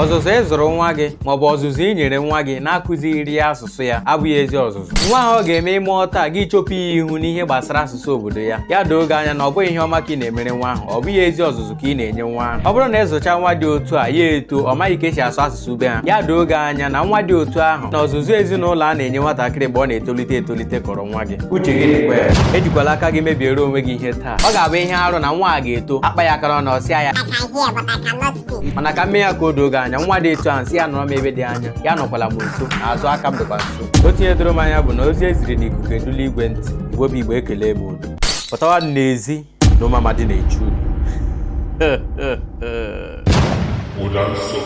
Ọzụzụ ị zụrụ nwa gị maọbụ ọzụzụ ị nyere nwa gị na-akụzighịrị ya asụsụ ya abụghị ezi ọzụzụ. Nwa ahụ ọ ga-eme ị mụọ taa gị chọpụ ya ihu n'ihe gbasara asụsụ obodo ya, ya doo gị anya na ọ bụghị ihe ọma ka ị na-emere nwa ahụ, ọ bụghị ezi ọzụzụ ka ị na-enye nwa ahụ. Ọ bụrụ na ị zụcha nwa dị otu a, ya eto, ọ maghị ka esi asụ asụsụ be ha, ya doo gị anya na nwa dị otu ahụ na ọzụzụ ezinụlọ a na-enye nwatakịrị mgbe ọ na-etolite etolite kọrọ nwa gị. Uche gị dịkwa ya. Ejikwala aka gị mebiere onwe gị ihe taa. Ọ ga-abụ ihe arụ na nwa a ga-eto akpa ya akara na ọsịa ya I can hear, but I cannot speak. Mana ka m mee ya ka o doo gị anya, nwa dị etu ahụ, sị ya nọrọ m ebe dị anya, ya nọkwala m nso, azụ aka m dịkwa nso. Otu ihe doro m anya bụ na ozi e ziri n'ikuku edula igwe ntị. Igbo bụ Igbo, ekele m unu. Pụtawa n'ezi na ụmụ amadi na-echu unu. Ụda nsọ.